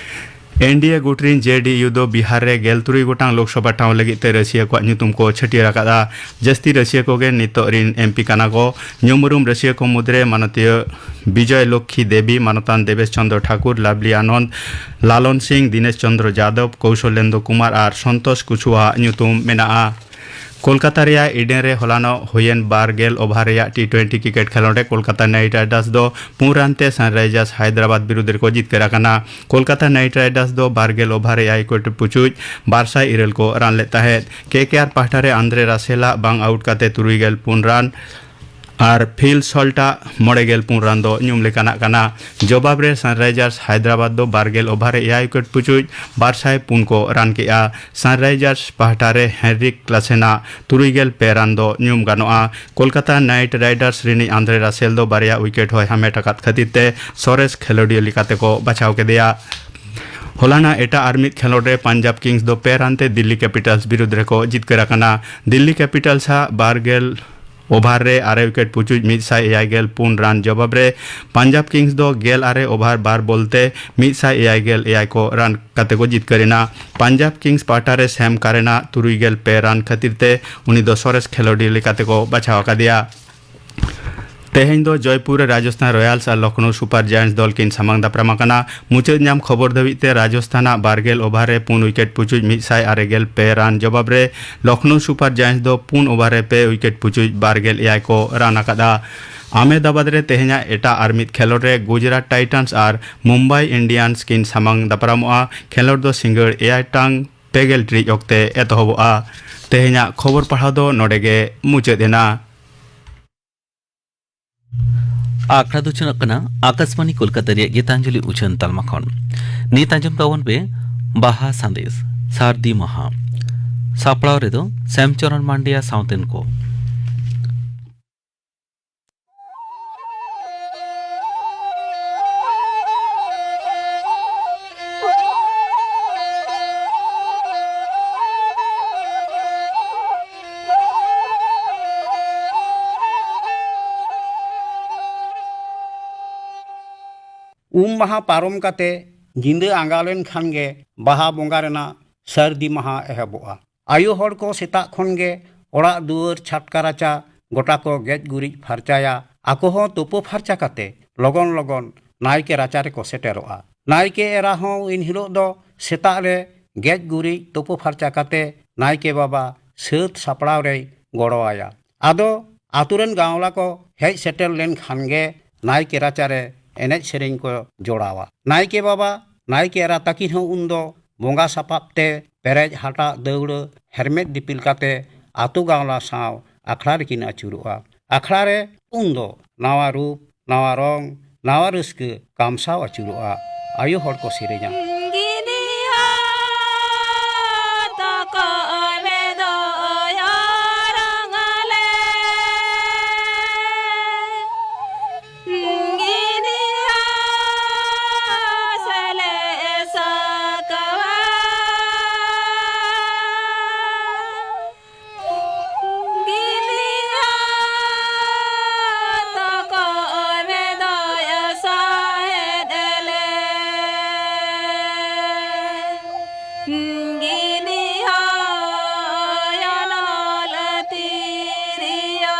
ᱮᱱ ᱰᱤ ᱮ ᱜᱩᱴ ᱨᱤᱱ ᱡᱮ ᱰᱤ ᱭᱩ ᱫᱚ ᱵᱤᱦᱟᱨ ᱨᱮ ᱜᱮᱞ ᱛᱩᱨᱩᱭ ᱜᱚᱴᱟᱝ ᱞᱳᱠᱥᱚᱵᱷᱟ ᱴᱷᱟᱶ ᱞᱟᱹᱜᱤᱫ ᱛᱮ ᱨᱟᱹᱥᱤᱭᱟᱹ ᱠᱚᱣᱟᱜ ᱧᱩᱛᱩᱢ ᱠᱚ ᱪᱷᱟᱹᱴᱭᱟᱹᱨ ᱟᱠᱟᱫᱟ᱾ ᱡᱟᱹᱥᱛᱤ ᱨᱟᱹᱥᱤᱭᱟᱹ ᱠᱚᱜᱮ ᱱᱤᱛᱚᱜ ᱨᱤᱱ ᱮᱢ ᱯᱤ ᱠᱟᱱᱟ ᱠᱚ᱾ ᱧᱩᱢ ᱩᱨᱩᱢ ᱨᱟᱹᱥᱤᱭᱟᱹ ᱠᱚ ᱢᱩᱫᱽᱨᱮ ᱢᱟᱱᱚᱛᱤᱭᱟᱹ ᱵᱤᱡᱚᱭ ᱞᱚᱠᱠᱷᱤ ᱫᱮᱵᱤ, ᱢᱟᱱᱚᱛᱟᱱ ᱫᱮᱵᱮᱥ ᱪᱚᱱᱫᱨᱚ ᱴᱷᱟᱠᱩᱨ, ᱞᱟᱵᱽᱞᱤ ᱟᱱᱚᱱᱫ, ᱞᱟᱞᱚᱱ ᱥᱤᱝ, ᱫᱤᱱᱮᱥ ᱪᱚᱱᱫᱨᱚ ᱡᱟᱫᱚᱵ, ᱠᱳᱣᱥᱚᱞᱮᱱᱫᱨᱚ ᱠᱩᱢᱟᱨ ᱟᱨ ᱥᱚᱱᱛᱳᱥ ᱠᱩᱪᱷᱩᱣᱟᱜ ᱧᱩᱛᱩᱢ ᱢᱮᱱᱟᱜᱼᱟ᱾ ᱠᱳᱞᱠᱟᱛᱟ ᱨᱮᱭᱟᱜ ᱤᱰᱮᱱ ᱨᱮ ᱦᱚᱞᱟᱱᱚᱜ ᱦᱩᱭᱮᱱ ᱵᱟᱨ ᱜᱮᱞ ᱳᱵᱷᱟᱨ ᱨᱮᱭᱟᱜ ᱴᱤ ᱴᱩᱭᱮᱱᱴᱤ ᱠᱨᱤᱠᱮᱴ ᱠᱷᱮᱞᱳᱸᱰ ᱨᱮ ᱠᱳᱞᱠᱟᱛᱟ ᱱᱟᱭᱤᱴ ᱨᱟᱭᱰᱟᱨᱥ ᱫᱚ ᱯᱩᱱ ᱨᱟᱱ ᱛᱮ ᱥᱟᱱᱨᱟᱭᱡᱟᱨᱥ ᱦᱟᱭᱫᱨᱟᱵᱟᱫᱽ ᱵᱤᱨᱩᱫᱽ ᱨᱮᱠᱚ ᱡᱤᱛᱠᱟᱹᱨ ᱟᱠᱟᱱᱟ᱾ ᱠᱳᱞᱠᱟᱛᱟ ᱱᱟᱭᱤᱴ ᱨᱟᱭᱰᱟᱨᱥ ᱫᱚ ᱵᱟᱨ ᱜᱮᱞ ᱳᱵᱷᱟᱨ ᱮᱭᱟᱭ ᱩᱭᱠᱮᱴ ᱯᱩᱪᱩᱡ ᱵᱟᱨ ᱥᱟᱭ ᱤᱨᱟᱹᱞ ᱠᱚ ᱨᱟᱱ ᱞᱮᱫ ᱛᱟᱦᱮᱸᱫ᱾ ᱠᱮ ᱠᱮ ᱟᱨ ᱯᱟᱦᱴᱟ ᱨᱮ ᱟᱱᱫᱨᱮ ᱨᱟᱥᱮᱞᱟᱜ ᱵᱟᱝ ᱟᱣᱩᱴ ᱠᱟᱛᱮ ᱛᱩᱨᱩᱭ ᱜᱮᱞ ᱯᱩᱱ ᱨᱟᱱ ᱟᱨ ᱯᱷᱤᱞ ᱥᱚᱞᱴᱟᱜ ᱢᱚᱬᱮ ᱜᱮᱞ ᱯᱩᱱ ᱨᱟᱱ ᱫᱚ ᱧᱩᱢ ᱞᱮᱠᱟᱱᱟᱜ ᱠᱟᱱᱟ᱾ ᱡᱚᱵᱟᱵ ᱨᱮ ᱥᱟᱱᱨᱟᱭᱡᱟᱨᱥ ᱦᱟᱭᱫᱨᱟᱵᱟᱫᱽ ᱫᱚ ᱵᱟᱨ ᱜᱮᱞ ᱳᱵᱷᱟᱨ ᱨᱮ ᱮᱭᱟᱭ ᱩᱭᱠᱮᱴ ᱯᱩᱪᱩᱡ ᱵᱟᱨ ᱥᱟᱭ ᱯᱩᱱ ᱠᱚ ᱨᱟᱱ ᱠᱮᱫᱼᱟ᱾ ᱥᱟᱱᱨᱟᱭᱡᱟᱨᱥ ᱯᱟᱦᱴᱟ ᱨᱮ ᱦᱮᱱᱨᱤᱠ ᱠᱞᱟᱥᱮᱱᱟᱜ ᱛᱩᱨᱩᱭ ᱜᱮᱞ ᱯᱮ ᱨᱟᱱ ᱫᱚ ᱧᱩᱢ ᱜᱟᱱᱚᱜᱼᱟ᱾ ᱠᱳᱞᱠᱟᱛᱟ ᱱᱟᱭᱤᱴ ᱨᱟᱭᱰᱟᱨᱥ ᱨᱤᱱᱤᱡ ᱟᱱᱫᱨᱮ ᱨᱟᱥᱮᱞ ᱫᱚ ᱵᱟᱨᱭᱟ ᱩᱭᱠᱮᱴ ᱦᱚᱸᱭ ᱦᱟᱢᱮᱴ ᱟᱠᱟᱫ ᱠᱷᱟᱹᱛᱤᱨ ᱛᱮ ᱥᱚᱨᱮᱥ ᱠᱷᱮᱞᱳᱰᱤᱭᱟᱹ ᱞᱮᱠᱟᱛᱮ ᱠᱚ ᱵᱟᱪᱷᱟᱣ ᱠᱮᱫᱮᱭᱟ᱾ ᱦᱚᱞᱟᱱᱟᱜ ᱮᱴᱟᱜ ᱟᱨ ᱢᱤᱫ ᱠᱷᱮᱞᱳᱰ ᱨᱮ ᱯᱟᱧᱡᱟᱵᱽ ᱠᱤᱝᱥ ᱫᱚ ᱯᱮ ᱨᱟᱱ ᱛᱮ ᱫᱤᱞᱞᱤ ᱠᱮᱯᱤᱴᱟᱞᱥ ᱵᱤᱨᱩᱫᱽ ᱨᱮᱠᱚ ᱡᱤᱛᱠᱟᱹᱨ ᱟᱠᱟᱱᱟ᱾ ᱫᱤᱞᱞᱤ ᱠᱮᱯᱤᱴᱟᱞᱥ ᱟᱜ ᱵᱟᱨ ᱜᱮᱞ ᱳᱵᱷᱟᱨ ᱨᱮ ᱟᱨᱮ ᱩᱭᱠᱮᱴ ᱯᱩᱪᱩᱡ ᱢᱤᱫ ᱥᱟᱭ ᱮᱭᱟᱭ ᱜᱮᱞ ᱯᱩᱱ ᱨᱟᱱ ᱡᱚᱵᱟᱵ ᱨᱮ ᱯᱟᱧᱡᱟᱵᱽ ᱠᱤᱝᱥ ᱫᱚ ᱜᱮᱞ ᱟᱨᱮ ᱳᱵᱷᱟᱨ ᱵᱟᱨ ᱵᱚᱞ ᱛᱮ ᱢᱤᱫ ᱥᱟᱭ ᱮᱭᱟᱭ ᱜᱮᱞ ᱮᱭᱟᱭ ᱠᱚ ᱨᱟᱱ ᱠᱟᱛᱮ ᱠᱚ ᱡᱤᱛᱠᱟᱹᱨ ᱮᱱᱟ᱾ ᱯᱟᱧᱡᱟᱵᱽ ᱠᱤᱝᱥ ᱯᱟᱦᱴᱟ ᱨᱮ ᱥᱮᱢ ᱠᱟᱨᱮᱱ ᱟᱜ ᱛᱩᱨᱩᱭ ᱜᱮᱞ ᱯᱮ ᱨᱟᱱ ᱠᱷᱟᱹᱛᱤᱨ ᱛᱮ ᱩᱱᱤ ᱫᱚ ᱥᱚᱨᱮᱥ ᱠᱷᱮᱞᱳᱰᱤᱭᱟᱹ ᱞᱮᱠᱟᱛᱮ ᱠᱚ ᱵᱟᱪᱷᱟᱣ ᱟᱠᱟᱫᱮᱭᱟ᱾ ᱛᱮᱦᱮᱧ ᱫᱚ ᱡᱚᱭᱯᱩᱨ ᱨᱮ ᱨᱟᱡᱚᱥᱛᱷᱟᱱ ᱨᱚᱭᱟᱞᱥ ᱟᱨ ᱞᱚᱠᱷᱱᱚᱣ ᱥᱩᱯᱟᱨ ᱡᱟᱭᱮᱱᱴᱥ ᱫᱚᱞ ᱠᱤᱱ ᱥᱟᱢᱟᱝ ᱫᱟᱯᱨᱟᱢ ᱟᱠᱟᱱᱟ᱾ ᱢᱩᱪᱟᱹᱫ ᱧᱟᱢ ᱠᱷᱚᱵᱚᱨ ᱫᱷᱟᱹᱵᱤᱡ ᱛᱮ ᱨᱟᱡᱚᱥᱛᱷᱟᱱ ᱟᱜ ᱵᱟᱨ ᱜᱮᱞ ᱳᱵᱷᱟᱨ ᱨᱮ ᱯᱩᱱ ᱩᱭᱠᱮᱴ ᱯᱩᱪᱩᱡ ᱢᱤᱫ ᱥᱟᱭ ᱟᱨᱮ ᱜᱮᱞ ᱯᱮ ᱨᱟᱱ ᱡᱚᱵᱟᱵ ᱨᱮ ᱞᱚᱠᱷᱱᱚᱣ ᱥᱩᱯᱟᱨ ᱡᱟᱭᱮᱱᱴᱥ ᱫᱚ ᱯᱩᱱ ᱳᱵᱷᱟᱨ ᱨᱮ ᱯᱮ ᱩᱭᱠᱮᱴ ᱯᱩᱪᱩᱡ ᱵᱟᱨ ᱜᱮᱞ ᱮᱭᱟᱭ ᱠᱚ ᱨᱟᱱ ᱟᱠᱟᱫᱼᱟ᱾ ᱟᱦᱢᱮᱫᱟᱵᱟᱫᱽ ᱨᱮ ᱛᱮᱦᱮᱧᱟᱜ ᱮᱴᱟᱜ ᱟᱨ ᱢᱤᱫ ᱠᱷᱮᱞᱳᱰ ᱨᱮ ᱜᱩᱡᱽᱨᱟᱴ ᱴᱟᱭᱴᱟᱱᱥ ᱟᱨ ᱢᱩᱢᱵᱟᱭ ᱤᱱᱰᱤᱭᱟᱱᱥ ᱠᱤᱱ ᱥᱟᱢᱟᱝ ᱫᱟᱯᱨᱟᱢᱚᱜᱼᱟ᱾ ᱠᱷᱮᱞᱳᱰ ᱫᱚ ᱥᱤᱸᱜᱟᱹᱲ ᱮᱭᱟᱭ ᱴᱟᱲᱟᱝ ᱯᱮ ᱜᱮᱞ ᱴᱤᱲᱤᱡ ᱚᱠᱛᱮ ᱮᱛᱚᱦᱚᱵᱚᱜᱼᱟ᱾ ᱛᱮᱦᱮᱧᱟᱜ ᱠᱷᱚᱵᱚᱨ ᱯᱟᱲᱦᱟᱣ ᱫᱚ ᱱᱚᱰᱮ ᱜᱮ ᱢᱩᱪᱟᱹᱫ ᱮᱱᱟ᱾ ᱟᱠᱷᱲᱟ ᱫᱚ ᱪᱟᱞᱟᱜ ᱠᱟᱱᱟ ᱟᱠᱟᱥᱵᱟᱱᱤ ᱠᱳᱞᱠᱟᱛᱟ ᱨᱮᱭᱟᱜ ᱜᱤᱛᱟᱧᱡᱚᱞᱤ ᱩᱪᱷᱟᱹᱱ ᱛᱟᱞᱢᱟ ᱠᱷᱚᱱ᱾ ᱱᱤᱛ ᱟᱸᱡᱚᱢ ᱛᱟᱵᱚᱱ ᱯᱮ ᱵᱟᱦᱟ ᱥᱟᱸᱫᱮᱥ, ᱥᱟᱹᱨᱫᱤ ᱢᱟᱦᱟ᱾ ᱥᱟᱯᱲᱟᱣ ᱨᱮᱫᱚ ᱥᱮᱢᱪᱚᱨᱚᱱ ᱢᱟᱱᱰᱤᱭᱟ ᱥᱟᱶᱛᱮᱱ ᱠᱚ᱾ ᱩᱢ ᱢᱟᱦᱟ ᱯᱟᱨᱚᱢ ᱠᱟᱛᱮ ᱧᱤᱫᱟᱹ ᱟᱸᱜᱟ ᱞᱮᱱ ᱠᱷᱟᱱ ᱜᱮ ᱵᱟᱦᱟ ᱵᱚᱸᱜᱟ ᱨᱮᱱᱟᱜ ᱥᱟᱹᱨᱫᱤ ᱢᱟᱦᱟ ᱮᱦᱚᱵᱚᱜᱼᱟ᱾ ᱟᱭᱳ ᱦᱚᱲ ᱠᱚ ᱥᱮᱛᱟᱜ ᱠᱷᱚᱱ ᱜᱮ ᱚᱲᱟᱜ ᱫᱩᱣᱟᱹᱨ, ᱪᱷᱟᱴᱠᱟ ᱨᱟᱪᱟ ᱜᱚᱴᱟ ᱠᱚ ᱜᱮᱡ ᱜᱩᱨᱤᱡ ᱯᱷᱟᱨᱪᱟᱭᱟ᱾ ᱟᱠᱚ ᱦᱚᱸ ᱛᱩᱯᱩ ᱯᱷᱟᱨᱪᱟ ᱠᱟᱛᱮ ᱞᱚᱜᱚᱱ ᱞᱚᱜᱚᱱ ᱱᱟᱭᱠᱮ ᱨᱟᱪᱟ ᱨᱮᱠᱚ ᱥᱮᱴᱮᱨᱚᱜᱼᱟ᱾ ᱱᱟᱭᱠᱮ ᱮᱨᱟ ᱦᱚᱸ ᱮᱱ ᱦᱤᱞᱳᱜ ᱫᱚ ᱥᱮᱛᱟᱜ ᱨᱮ ᱜᱮᱡ ᱜᱩᱨᱤᱡ, ᱛᱩᱯᱩ ᱯᱷᱟᱨᱪᱟ ᱠᱟᱛᱮ ᱱᱟᱭᱠᱮ ᱵᱟᱵᱟ ᱥᱟᱹᱛ ᱥᱟᱯᱲᱟᱣ ᱨᱮᱭ ᱜᱚᱲᱚ ᱟᱭᱟ᱾ ᱟᱫᱚ ᱟᱛᱳ ᱨᱮᱱ ᱜᱟᱶᱞᱟ ᱠᱚ ᱦᱮᱡ ᱥᱮᱴᱮᱨ ᱞᱮᱱ ᱠᱷᱟᱱ ᱜᱮ ᱱᱟᱭᱠᱮ ᱨᱟᱪᱟ ᱨᱮ ᱮᱱᱮᱡ ᱥᱮᱨᱮᱧ ᱠᱚ ᱡᱚᱲᱟᱣᱟ᱾ ᱱᱟᱭᱠᱮ ᱵᱟᱵᱟ, ᱱᱟᱭᱠᱮ ᱮᱨᱟ ᱛᱟᱹᱠᱤᱱ ᱦᱚᱸ ᱩᱱᱫᱚ ᱵᱚᱸᱜᱟ ᱥᱟᱯᱟᱵ ᱛᱮ ᱯᱮᱨᱮᱡ ᱦᱟᱴᱟᱜ ᱫᱟᱹᱣᱲᱟᱹ ᱦᱮᱨᱢᱮᱫ ᱫᱤᱯᱤᱞ ᱠᱟᱛᱮ ᱟᱛᱳ ᱜᱟᱶᱞᱟ ᱥᱟᱶ ᱟᱠᱷᱲᱟ ᱨᱮᱠᱤᱱ ᱟᱹᱪᱩᱨᱚᱜᱼᱟ᱾ ᱟᱠᱷᱲᱟ ᱨᱮ ᱩᱱᱫᱚ ᱱᱟᱣᱟ ᱨᱩᱯ, ᱱᱟᱣᱟ ᱨᱚᱝ, ᱱᱟᱣᱟ ᱨᱟᱹᱥᱠᱟᱹ ᱠᱟᱢᱥᱟᱣ ᱟᱹᱪᱩᱨᱚᱜᱼᱟ᱾ ᱟᱭᱳ ᱦᱚᱲ ᱠᱚ ᱥᱮᱨᱮᱧᱟ᱾ ᱜᱤᱱᱤ ᱦᱚᱭ ᱚᱱᱚᱞ ᱛᱤᱨᱭᱳ᱾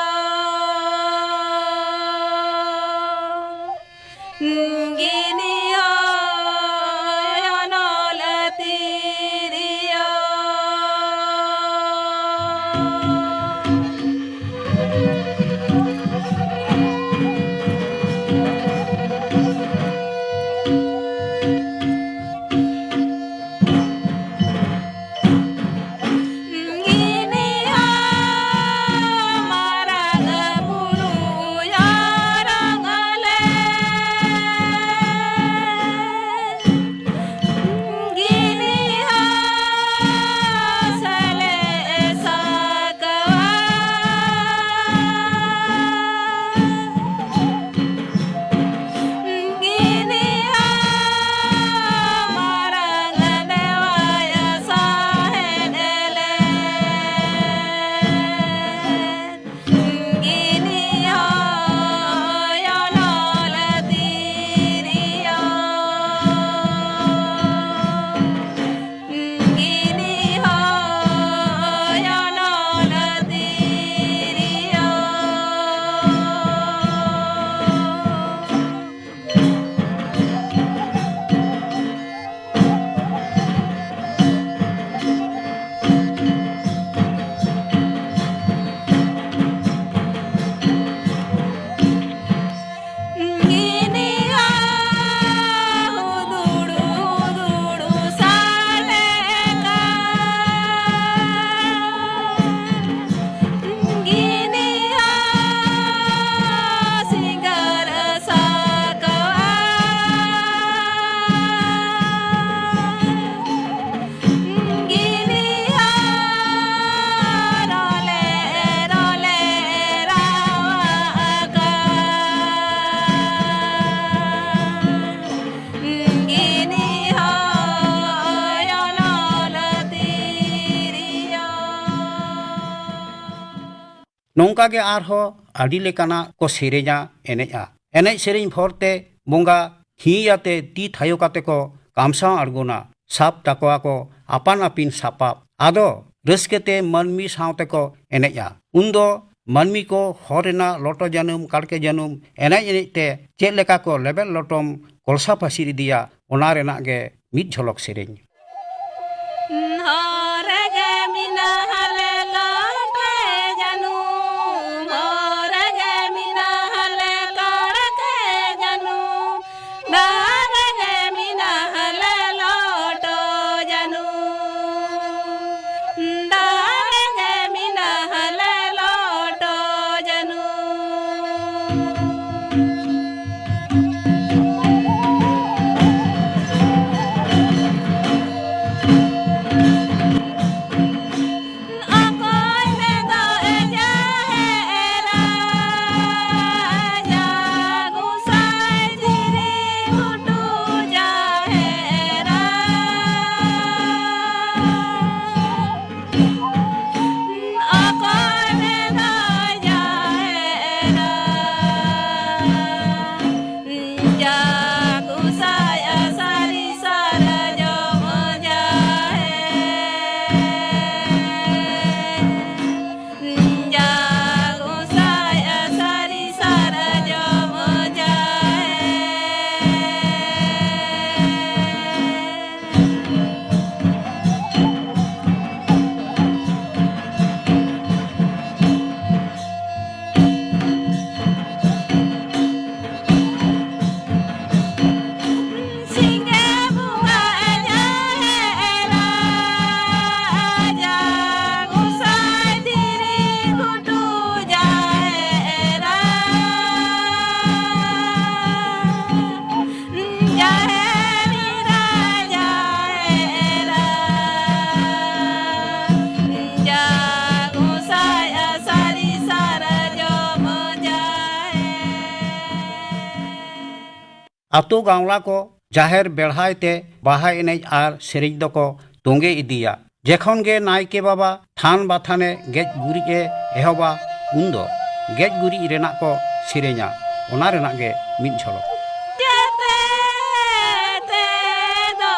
ᱜᱤᱱᱤ ᱦᱚᱭ ᱚᱱᱚᱞ ᱛᱤᱨᱭᱳ᱾ ᱱᱚᱝᱠᱟ ᱜᱮ ᱟᱨᱦᱚᱸ ᱟᱹᱰᱤ ᱞᱮᱠᱟᱱᱟᱜ ᱠᱚ ᱥᱮᱨᱮᱧᱟ, ᱮᱱᱮᱡᱼᱟ᱾ ᱮᱱᱮᱡ ᱥᱮᱨᱮᱧ ᱵᱷᱚᱨ ᱛᱮ ᱵᱚᱸᱜᱟ ᱦᱤᱸᱭ ᱟᱛᱮ ᱛᱤ ᱛᱷᱟᱭᱚ ᱠᱟᱛᱮ ᱠᱚ ᱠᱟᱢᱥᱟᱣ ᱟᱬᱜᱚᱱᱟ᱾ ᱥᱟᱵ ᱛᱟᱠᱚᱣᱟ ᱠᱚ ᱟᱯᱟᱱ ᱟᱹᱯᱤᱱ ᱥᱟᱯᱟᱵ᱾ ᱟᱫᱚ ᱨᱟᱹᱥᱠᱟᱹ ᱛᱮ ᱢᱟᱹᱱᱢᱤ ᱥᱟᱶ ᱛᱮᱠᱚ ᱮᱱᱮᱡᱼᱟ᱾ ᱩᱱᱫᱚ ᱢᱟᱹᱱᱢᱤ ᱠᱚ ᱦᱚᱨ ᱨᱮᱱᱟᱜ ᱞᱚᱴᱚ ᱡᱟᱹᱱᱩᱢ, ᱠᱟᱲᱠᱮ ᱡᱟᱹᱱᱩᱢ ᱮᱱᱮᱡ ᱮᱱᱮᱡ ᱛᱮ ᱪᱮᱫ ᱞᱮᱠᱟ ᱠᱚ ᱞᱮᱵᱮᱫ ᱞᱚᱴᱚᱢ ᱠᱚᱞᱥᱟ ᱯᱟᱹᱥᱤᱨ ᱤᱫᱤᱭᱟ, ᱚᱱᱟ ᱨᱮᱱᱟᱜ ᱜᱮ ᱢᱤᱫ ᱡᱷᱚᱞᱚᱠ ᱥᱮᱨᱮᱧ᱾ ᱦᱚᱨ ᱨᱮᱜᱮ ᱢᱮᱱᱟᱜ ᱞᱮ ᱞᱚᱴᱮ ᱡᱟᱹᱱᱩᱢ, ᱦᱚᱨ ᱨᱮᱜᱮ ᱢᱮᱱᱟᱜ ᱞᱮ ᱠᱟᱲᱠᱮ ᱡᱟᱹᱱᱩᱢ, ᱫᱟᱜ ᱨᱮᱜᱮ ᱢᱮᱱᱟᱜ ᱞᱮ ᱞᱚᱴᱚ ᱡᱟᱹᱱᱩᱢ, ᱫᱟᱜ ᱨᱮᱜᱮ ᱢᱮᱱᱟᱜ ᱞᱮ ᱞᱚᱴᱚ ᱡᱟᱹᱱᱩᱢ᱾ ᱚᱠᱚᱭ ᱢᱮᱱᱫᱚ ᱮ ᱡᱟᱦᱮᱨᱟ, ᱡᱟ ᱜᱚᱸᱥᱟᱭ ᱫᱷᱤᱨᱤ ᱜᱷᱩᱴᱩ ᱡᱟᱦᱮᱨᱟ᱾ ᱚᱠᱚᱭ ᱢᱮᱱᱫᱚ ᱡᱟᱦᱮᱨᱟ, ᱡᱟ ᱜᱚᱸᱥᱟᱭ ᱥᱟᱹᱨᱤ ᱥᱟᱨᱡᱚᱢ ᱡᱟᱦᱮᱨ᱾ ᱡᱟ ᱜᱚᱸᱥᱟᱭ ᱥᱟᱹᱨᱤ ᱥᱟᱨᱡᱚᱢ ᱡᱟᱦᱮᱨ᱾ ᱥᱤᱸᱜᱮ ᱵᱚᱸᱜᱟ ᱮ ᱡᱟᱦᱮᱨᱟ, ᱡᱟ ᱜᱚᱸᱥᱟᱭ ᱫᱷᱤᱨᱤ ᱜᱷᱩᱴᱩ ᱡᱟᱦᱮᱨᱟ᱾ ᱡᱟᱦᱮᱨ ᱮᱨᱟ, ᱡᱟᱦᱮᱨ ᱮᱨᱟ, ᱡᱟ ᱜᱚᱸᱥᱟᱭ ᱥᱟᱹᱨᱤ ᱥᱟᱨᱡᱚᱢ ᱡᱟᱦᱮᱨ᱾ ᱟᱛᱳ ᱜᱟᱶᱞᱟ ᱠᱚ ᱡᱟᱦᱮᱨ ᱵᱮᱲᱦᱟᱭ ᱛᱮ ᱵᱟᱦᱟ ᱮᱱᱮᱡ ᱟᱨ ᱥᱮᱨᱮᱧ ᱫᱚᱠᱚ ᱛᱚᱸᱜᱮ ᱤᱫᱤᱭᱟ᱾ ᱡᱮᱠᱷᱚᱱ ᱜᱮ ᱱᱟᱭᱠᱮ ᱵᱟᱵᱟ ᱛᱷᱟᱱ ᱵᱟᱛᱷᱟᱱᱮ ᱜᱮᱡ ᱜᱩᱨᱤᱡ ᱮ ᱮᱦᱚᱵᱟ, ᱩᱱᱫᱚ ᱜᱮᱡ ᱜᱩᱨᱤᱡ ᱨᱮᱱᱟᱜ ᱠᱚ ᱥᱮᱨᱮᱧᱟ᱾ ᱚᱱᱟ ᱨᱮᱱᱟᱜ ᱜᱮ ᱢᱤᱫ ᱡᱷᱚᱞᱚᱠ᱾ ᱡᱮᱛᱮ ᱛᱮᱫᱚ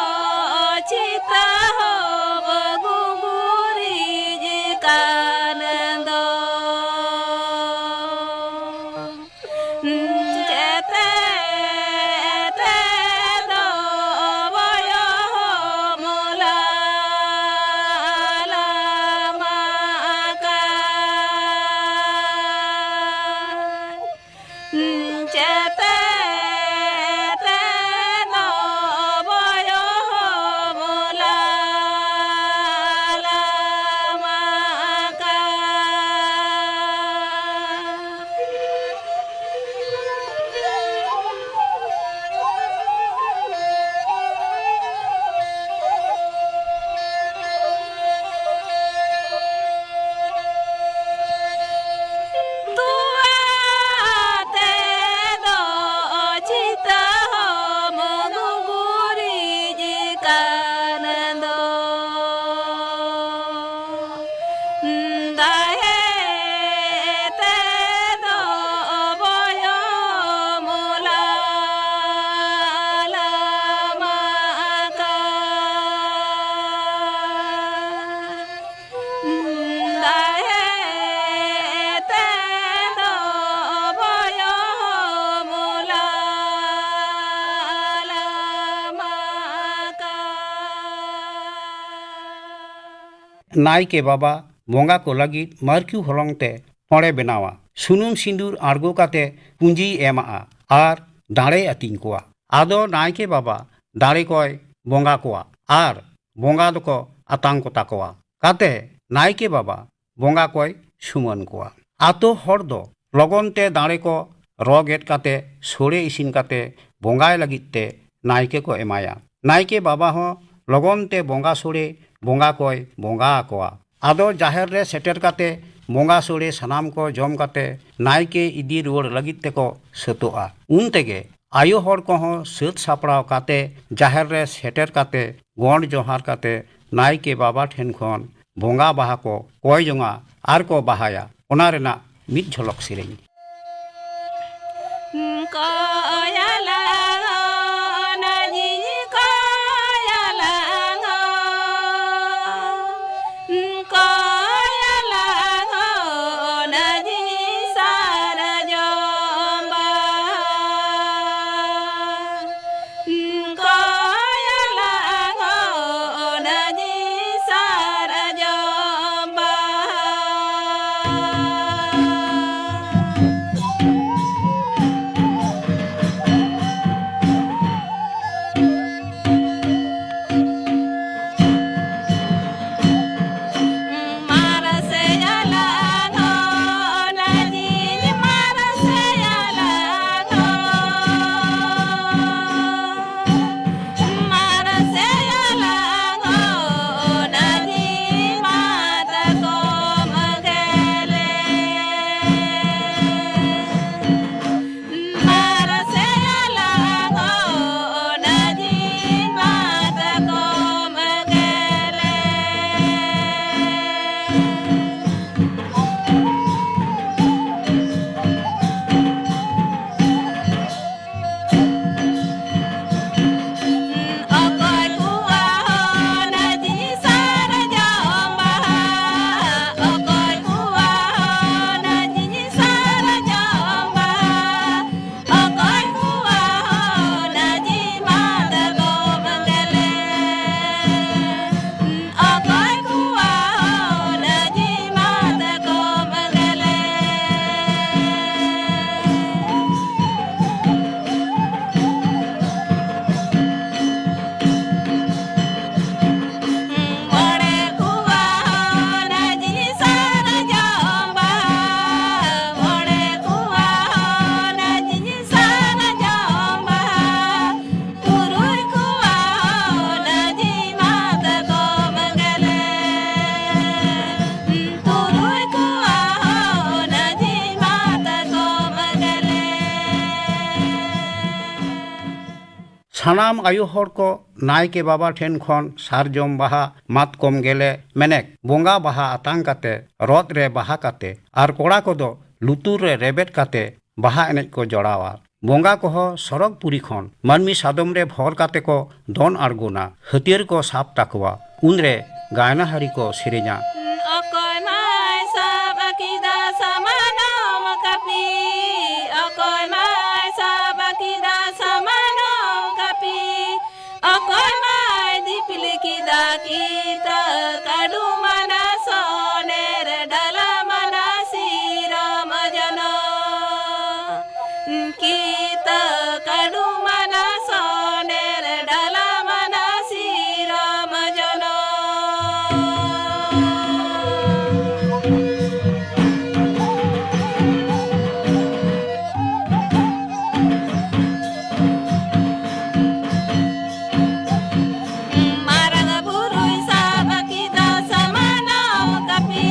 ᱱᱟᱭᱠᱮ ᱵᱟᱵᱟ ᱵᱚᱸᱜᱟ ᱠᱚ ᱞᱟᱹᱜᱤᱫ ᱢᱟᱹᱨᱠᱩ ᱦᱚᱞᱚᱝ ᱛᱮ ᱯᱚᱲᱮ ᱵᱮᱱᱟᱣᱟ᱾ ᱥᱩᱱᱩᱢ ᱥᱤᱸᱫᱩᱨ ᱟᱬᱜᱚ ᱠᱟᱛᱮ ᱯᱩᱸᱡᱤᱭ ᱮᱢᱟᱜᱼᱟ ᱟᱨ ᱫᱟᱲᱮᱭ ᱟᱹᱛᱤᱧ ᱠᱚᱣᱟ᱾ ᱟᱫᱚ ᱱᱟᱭᱠᱮ ᱵᱟᱵᱟ ᱫᱟᱲᱮ ᱠᱚᱭ ᱵᱚᱸᱜᱟ ᱠᱚᱣᱟ ᱟᱨ ᱵᱚᱸᱜᱟ ᱫᱚᱠᱚ ᱟᱛᱟᱝ ᱠᱚ ᱛᱟᱠᱚᱣᱟ᱾ ᱠᱟᱛᱮ ᱱᱟᱭᱠᱮ ᱵᱟᱵᱟ ᱵᱚᱸᱜᱟ ᱠᱚᱭ ᱥᱩᱢᱟᱹᱱ ᱠᱚᱣᱟ᱾ ᱟᱛᱳ ᱦᱚᱲ ᱫᱚ ᱞᱚᱜᱚᱱ ᱛᱮ ᱫᱟᱲᱮ ᱠᱚ ᱨᱚ ᱜᱮᱫ ᱠᱟᱛᱮ ᱥᱳᱲᱮ ᱤᱥᱤᱱ ᱠᱟᱛᱮ ᱵᱚᱸᱜᱟᱭ ᱞᱟᱹᱜᱤᱫ ᱛᱮ ᱱᱟᱭᱠᱮ ᱠᱚ ᱮᱢᱟᱭᱟ᱾ ᱱᱟᱭᱠᱮ ᱵᱟᱵᱟ ᱦᱚᱸ ᱞᱚᱜᱚᱱ ᱛᱮ ᱵᱚᱸᱜᱟ ᱥᱳᱲᱮ ᱵᱚᱸᱜᱟ ᱠᱚᱭ ᱵᱚᱸᱜᱟ ᱟᱠᱚᱣᱟ᱾ ᱟᱫᱚ ᱡᱟᱦᱮᱨ ᱨᱮ ᱥᱮᱴᱮᱨ ᱠᱟᱛᱮ ᱵᱚᱸᱜᱟ ᱥᱳᱲᱮ ᱥᱟᱱᱟᱢ ᱠᱚ ᱡᱚᱢ ᱠᱟᱛᱮ ᱱᱟᱭᱠᱮ ᱤᱫᱤ ᱨᱩᱣᱟᱹᱲ ᱞᱟᱹᱜᱤᱫ ᱛᱮᱠᱚ ᱥᱟᱹᱛᱚᱜᱼᱟ᱾ ᱩᱱ ᱛᱮᱜᱮ ᱟᱭᱳ ᱦᱚᱲ ᱠᱚᱦᱚᱸ ᱥᱟᱹᱛ ᱥᱟᱯᱲᱟᱣ ᱠᱟᱛᱮ ᱡᱟᱦᱮᱨ ᱨᱮ ᱥᱮᱴᱮᱨ ᱠᱟᱛᱮ ᱜᱚᱸᱰ ᱡᱚᱦᱟᱨ ᱠᱟᱛᱮ ᱱᱟᱭᱠᱮ ᱵᱟᱵᱟ ᱴᱷᱮᱱ ᱠᱷᱚᱱ ᱵᱚᱸᱜᱟ ᱵᱟᱦᱟ ᱠᱚ ᱠᱚᱭ ᱡᱚᱝᱟ ᱟᱨ ᱠᱚ ᱵᱟᱦᱟᱭᱟ᱾ ᱚᱱᱟ ᱨᱮᱱᱟᱜ ᱢᱤᱫ ᱡᱷᱚᱞᱚᱠ ᱥᱮᱨᱮᱧ᱾ ᱥᱟᱱᱟᱢ ᱟᱭᱳ ᱦᱚᱲ ᱠᱚ ᱱᱟᱭᱠᱮ ᱵᱟᱵᱟ ᱴᱷᱮᱱ ᱠᱷᱚᱱ ᱥᱟᱨᱡᱚᱢ ᱵᱟᱦᱟ, ᱢᱟᱛᱠᱚᱢ ᱜᱮᱞᱮ ᱢᱮᱱᱮᱠ ᱵᱚᱸᱜᱟ ᱵᱟᱦᱟ ᱟᱛᱟᱝ ᱠᱟᱛᱮ, ᱨᱚᱛ ᱨᱮ ᱵᱟᱦᱟ ᱠᱟᱛᱮ, ᱟᱨ ᱠᱚᱲᱟ ᱠᱚᱫᱚ ᱞᱩᱛᱩᱨ ᱨᱮ ᱨᱮᱵᱮᱫ ᱠᱟᱛᱮ ᱵᱟᱦᱟ ᱮᱱᱮᱡ ᱠᱚ ᱡᱚᱲᱟᱣᱟ᱾ ᱵᱚᱸᱜᱟ ᱠᱚᱦᱚᱸ ᱥᱚᱨᱚᱜᱽᱯᱩᱨᱤ ᱠᱷᱚᱱ ᱢᱟᱹᱱᱢᱤ ᱥᱟᱫᱚᱢ ᱨᱮ ᱵᱷᱚᱨ ᱠᱟᱛᱮ ᱠᱚ ᱫᱚᱱ ᱟᱬᱜᱚᱱᱟ, ᱦᱟᱹᱛᱭᱟᱹᱨ ᱠᱚ ᱥᱟᱵ ᱛᱟᱠᱚᱣᱟ᱾ ᱩᱱᱨᱮ ᱜᱟᱭᱱᱟᱦᱟᱨᱤ ᱠᱚ ᱥᱮᱨᱮᱧᱟ᱾ ᱚᱠᱚᱭ ᱢᱟᱭ ᱥᱟᱵ ᱟᱹᱠᱤᱫᱟ ᱥᱟᱢᱟᱱᱚᱢ ᱠᱟᱹᱯᱤ? ᱚᱠᱚᱭ ᱢᱟᱭ ᱥᱟᱵ ᱟᱹᱠᱤᱫᱟ ᱥᱟᱢᱟᱱᱚᱢ ᱠᱟᱹᱯᱤ? ᱚᱠᱚᱭ ᱢᱟᱭ ᱫᱤᱯᱤᱞ ᱠᱮᱫᱟ ᱠᱤᱛᱟᱹ ᱠᱟᱹᱰᱩ ᱢᱟᱱᱟ ᱥᱚᱱᱮᱨ ᱰᱟᱞᱟ ᱢᱟᱱᱟ ᱥᱤᱨᱚᱢ ᱡᱚᱱᱚ? ᱠᱤᱛᱟᱹ ᱠᱟᱹᱰᱩ ᱢᱟᱱᱟ ᱥᱚᱱᱮᱨ ᱰᱟᱞᱟ ᱢᱟᱱᱟ ᱥᱤᱨᱚᱢ ᱡᱚᱱᱚ᱾ ᱢᱟᱨᱟᱝ ᱵᱩᱨᱩᱭ ᱥᱟᱵ ᱠᱮᱫᱟ ᱥᱟᱢᱟᱱᱚᱢ ᱠᱟᱹᱯᱤ᱾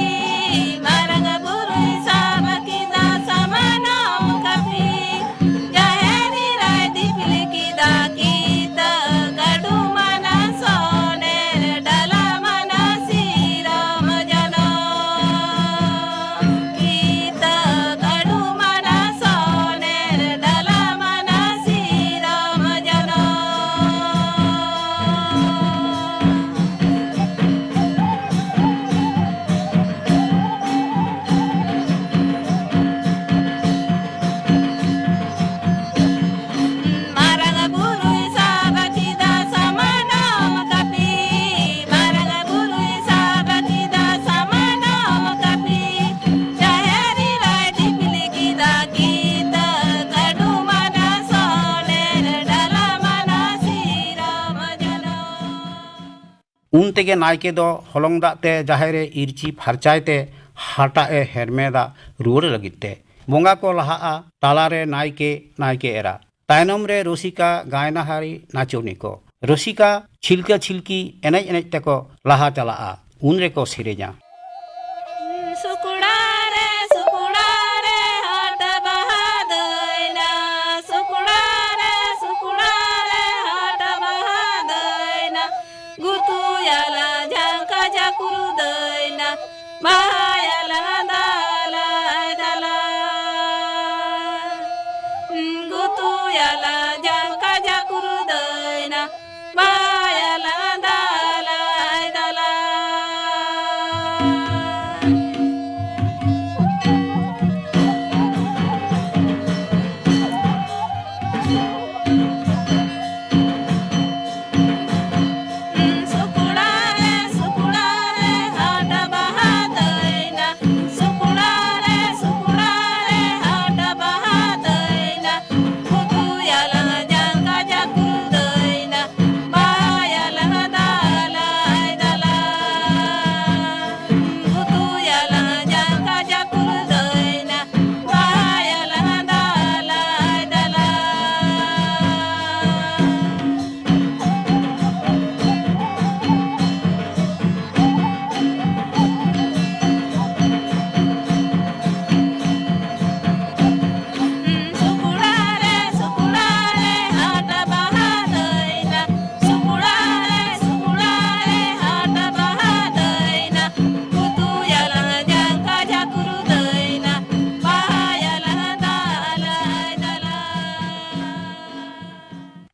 ᱢᱟᱨᱟᱝ ᱵᱩᱨᱩᱭ ᱥᱟᱵ ᱠᱮᱫᱟ ᱥᱟᱢᱟᱱᱚᱢ ᱠᱟᱹᱯᱤ᱾ ᱡᱟᱦᱮᱨ ᱮᱨᱟᱭ ᱫᱤᱯᱤᱞ ᱠᱮᱫᱟ ᱠᱤᱛᱟᱹ ᱠᱟᱹᱰᱩ ᱢᱟᱱᱟ ᱥᱚᱱᱮᱨ ᱰᱟᱞᱟ ᱢᱟᱱᱟ ᱥᱤᱨᱚᱢ ᱡᱚᱱᱚ᱾ ᱠᱤᱛᱟᱹ ᱠᱟᱹᱰᱩ ᱢᱟᱱᱟ ᱥᱚᱱᱮᱨ ᱰᱟᱞᱟ ᱢᱟᱱᱟ ᱥᱤᱨᱚᱢ ᱡᱚᱱᱚ᱾ ᱢᱟᱨᱟᱝ ᱵᱩᱨᱩᱭ ᱥᱟᱵ ᱠᱮᱫᱟ ᱥᱟᱢᱟᱱᱚᱢ ᱠᱟᱹᱯᱤ᱾ ᱢᱟᱨᱟᱝ ᱵᱩᱨᱩᱭ ᱥᱟᱵ ᱠᱮᱫᱟ ᱥᱟᱢᱟᱱᱚᱢ ᱠᱟᱹᱯᱤ᱾ ᱡᱟᱦᱮᱨ ᱮᱨᱟᱭ ᱫᱤᱯᱤᱞ ᱠᱮᱫᱟ ᱠᱤᱛᱟᱹ ᱠᱟᱹᱰᱩ ᱢᱟᱱᱟ ᱥᱚᱱᱮᱨ ᱰᱟᱞᱟ ᱢᱟᱱᱟ ᱥᱤᱨᱚᱢ ᱡᱚᱱᱚ᱾ ᱩᱱ ᱛᱮᱜᱮ ᱱᱟᱭᱠᱮ ᱫᱚ ᱦᱚᱞᱚᱝ ᱫᱟᱜ ᱛᱮ ᱡᱟᱦᱮᱨ ᱮ ᱤᱨᱪᱤ ᱯᱷᱟᱨᱪᱟᱭ ᱛᱮ ᱦᱟᱴᱟᱜ ᱮ ᱦᱮᱨᱢᱮᱫᱟ ᱨᱩᱣᱟᱹᱲ ᱞᱟᱹᱜᱤᱫ ᱛᱮ᱾ ᱵᱚᱸᱜᱟ ᱠᱚ ᱞᱟᱦᱟᱜᱼᱟ, ᱛᱟᱞᱟᱨᱮ ᱱᱟᱭᱠᱮ, ᱱᱟᱭᱠᱮ ᱮᱨᱟ, ᱛᱟᱭᱱᱚᱢ ᱨᱮ ᱨᱩᱥᱤᱠᱟ, ᱜᱟᱭᱱᱟᱦᱟᱨᱤ, ᱱᱟᱪᱚᱱᱤ ᱠᱚ᱾ ᱨᱩᱥᱤᱠᱟ ᱪᱷᱤᱞᱠᱟᱹ ᱪᱷᱤᱞᱠᱤ ᱮᱱᱮᱡ ᱮᱱᱮᱡ ᱛᱮᱠᱚ ᱞᱟᱦᱟ ᱪᱟᱞᱟᱜᱼᱟ᱾ ᱩᱱ ᱨᱮᱠᱚ ᱥᱮᱨᱮᱧᱟ᱾ ᱥᱩᱠᱲᱟ ᱨᱮ, ᱥᱩᱠᱲᱟ ᱨᱮ ᱦᱟᱴ ᱵᱟᱦᱟ ᱫᱟᱹᱭᱱᱟ, ᱥᱩᱠᱲᱟ ᱨᱮ, ᱥᱩᱠᱲᱟ ᱨᱮ ᱭᱟᱞᱟ ᱡᱷᱟᱝᱠᱟ ᱡᱟᱠᱩᱨ ᱫᱟᱹᱭᱱᱟ, ᱵᱟᱦᱟ ᱭᱟᱞᱟ ᱫᱟᱞᱟᱭ ᱫᱟᱞᱟ᱾ ᱜᱩᱛᱩ ᱭᱟᱞᱟ ᱡᱷᱟᱝᱠᱟ ᱡᱟᱠᱩᱨ ᱫᱟᱹᱭᱱᱟ, ᱵᱟᱦᱟ ᱭᱟᱞᱟ ᱫᱟᱞᱟᱭ ᱫᱟᱞᱟ᱾ ᱥᱩᱠᱲᱟ ᱨᱮ, ᱥᱩᱠᱲᱟ ᱨᱮ, ᱦᱟᱴ ᱵᱟᱦᱟ ᱫᱟᱹᱭᱱᱟ᱾ ᱥᱩᱠᱲᱟ ᱨᱮ, ᱥᱩᱠᱲᱟ ᱨᱮ, ᱦᱟᱴ ᱵᱟᱦᱟ ᱫᱟᱹᱭᱱᱟ᱾ ᱜᱩᱛᱩ ᱭᱟᱞᱟᱝ ᱡᱟᱝ ᱠᱟᱡᱟ ᱠᱩ ᱫᱟᱹᱭᱱᱟ᱾ ᱵᱟᱦᱟ ᱭᱟᱞᱟᱝ ᱫᱟᱞᱟᱭ ᱫᱟᱞᱟ᱾ ᱜᱩᱛᱩ ᱭᱟᱞᱟᱝ ᱡᱟᱝ ᱠᱟᱡᱟ ᱠᱩ ᱫᱟᱹᱭᱱᱟ᱾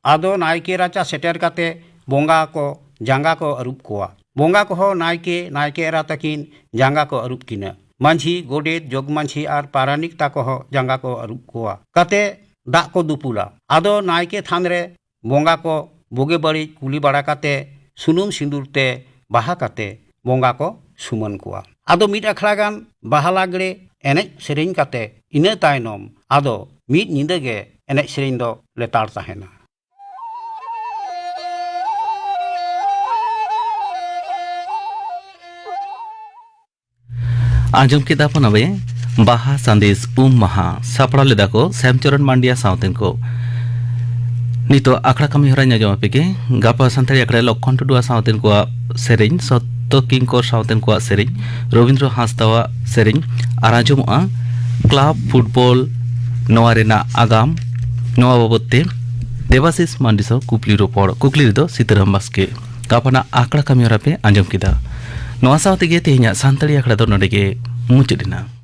ᱟᱫᱚ ᱱᱟᱭᱠᱮ ᱨᱟᱪᱟ ᱥᱮᱴᱮᱨ ᱠᱟᱛᱮ ᱵᱚᱸᱜᱟ ᱠᱚ ᱡᱟᱸᱜᱟ ᱠᱚ ᱟᱹᱨᱩᱵ ᱠᱚᱣᱟ᱾ ᱵᱚᱸᱜᱟ ᱠᱚᱦᱚᱸ ᱱᱟᱭᱠᱮ, ᱱᱟᱭᱠᱮ ᱮᱨᱟ ᱛᱟᱹᱠᱤᱱ ᱡᱟᱸᱜᱟ ᱠᱚ ᱟᱹᱨᱩᱵ ᱠᱤᱱᱟ᱾ ᱢᱟᱹᱡᱷᱤ, ᱜᱚᱰᱮᱛ, ᱡᱚᱜᱽ ᱢᱟᱹᱡᱷᱤ ᱟᱨ ᱯᱟᱨᱟᱱᱤᱠ ᱛᱟᱠᱚ ᱦᱚᱸ ᱡᱟᱸᱜᱟ ᱠᱚ ᱟᱹᱨᱩᱵ ᱠᱚᱣᱟ᱾ ᱠᱟᱛᱮ ᱫᱟᱜ ᱠᱚ ᱫᱩᱯᱩᱞᱟ᱾ ᱟᱫᱚ ᱱᱟᱭᱠᱮ ᱛᱷᱟᱱ ᱨᱮ ᱵᱚᱸᱜᱟ ᱠᱚ ᱵᱩᱜᱤ ᱵᱟᱹᱲᱤᱡ ᱠᱩᱞᱤ ᱵᱟᱲᱟ ᱠᱟᱛᱮ ᱥᱩᱱᱩᱢ ᱥᱤᱸᱫᱩᱨ ᱛᱮ ᱵᱟᱦᱟ ᱠᱟᱛᱮ ᱵᱚᱸᱜᱟ ᱠᱚ ᱥᱩᱢᱟᱹᱱ ᱠᱚᱣᱟ᱾ ᱟᱫᱚ ᱢᱤᱫ ᱟᱠᱷᱲᱟ ᱜᱟᱱ ᱵᱟᱦᱟ ᱞᱟᱜᱽᱲᱮ ᱮᱱᱮᱡ ᱥᱮᱨᱮᱧ ᱠᱟᱛᱮ ᱤᱱᱟᱹ ᱛᱟᱭᱱᱚᱢ ᱟᱫᱚ ᱢᱤᱫ ᱧᱤᱫᱟᱹ ᱜᱮ ᱮᱱᱮᱡ ᱥᱮᱨᱮᱧ ᱫᱚ ᱞᱮᱛᱟᱲ ᱛᱟᱦᱮᱱᱟ᱾ ᱟᱸᱡᱚᱢ ᱠᱮᱫᱟ ᱵᱚᱱ ᱟᱵᱮ ᱵᱟᱦᱟ ᱥᱟᱸᱫᱮᱥ ᱩᱢ ᱢᱟᱦᱟ, ᱥᱟᱯᱲᱟᱣ ᱞᱮᱫᱟ ᱠᱚ ᱥᱮᱢᱪᱚᱨᱚᱱ ᱢᱟᱱᱰᱤᱭᱟ ᱥᱟᱶᱛᱮᱱ ᱠᱚ᱾ ᱱᱤᱛᱚᱜ ᱟᱠᱷᱲᱟ ᱠᱟᱹᱢᱤ ᱦᱚᱨᱟᱧ ᱟᱸᱡᱚᱢ ᱟᱯᱮ ᱜᱮ᱾ ᱜᱟᱯᱟ ᱥᱟᱱᱛᱟᱲᱤ ᱟᱠᱷᱲᱟ ᱨᱮ ᱞᱚᱠᱠᱷᱚᱱ ᱴᱩᱰᱩᱣᱟᱜ ᱥᱟᱶᱛᱮᱱ ᱠᱚᱣᱟᱜ ᱥᱮᱨᱮᱧ, ᱥᱚᱛᱛᱚ ᱠᱤᱝᱠᱚᱨ ᱥᱟᱶᱛᱮᱱ ᱠᱚᱣᱟᱜ ᱥᱮᱨᱮᱧ, ᱨᱚᱵᱤᱱᱫᱨᱚ ᱦᱟᱸᱥᱫᱟᱣᱟᱜ ᱥᱮᱨᱮᱧ ᱟᱨ ᱟᱸᱡᱚᱢᱚᱜᱼᱟ ᱠᱞᱟᱵᱽ ᱯᱷᱩᱴᱵᱚᱞ, ᱱᱚᱣᱟ ᱨᱮᱱᱟᱜ ᱟᱜᱟᱢ, ᱱᱚᱣᱟ ᱵᱟᱵᱚᱫ ᱛᱮ ᱫᱮᱵᱟᱥᱤᱥ ᱢᱟᱱᱰᱤ ᱥᱟᱶ ᱠᱩᱠᱞᱤ ᱨᱚᱯᱚᱲ᱾ ᱠᱩᱠᱞᱤ ᱨᱮᱫᱚ ᱥᱤᱛᱟᱹᱨᱟᱢ ᱵᱟᱥᱠᱮ᱾ ᱜᱟᱯᱟᱱᱟᱜ ᱟᱠᱷᱲᱟ ᱠᱟᱹᱢᱤᱦᱚᱨᱟ ᱯᱮ ᱟᱸᱡᱚᱢ ᱠᱮᱫᱟ᱾ ᱱᱚᱣᱟ ᱥᱟᱶ ᱛᱮᱜᱮ ᱛᱮᱦᱮᱧᱟᱜ ᱥᱟᱱᱛᱟᱲᱤ ᱟᱠᱷᱲᱟ ᱫᱚ ᱱᱚᱰᱮ ᱜᱮ ᱢᱩᱪᱟᱹᱫ ᱮᱱᱟ᱾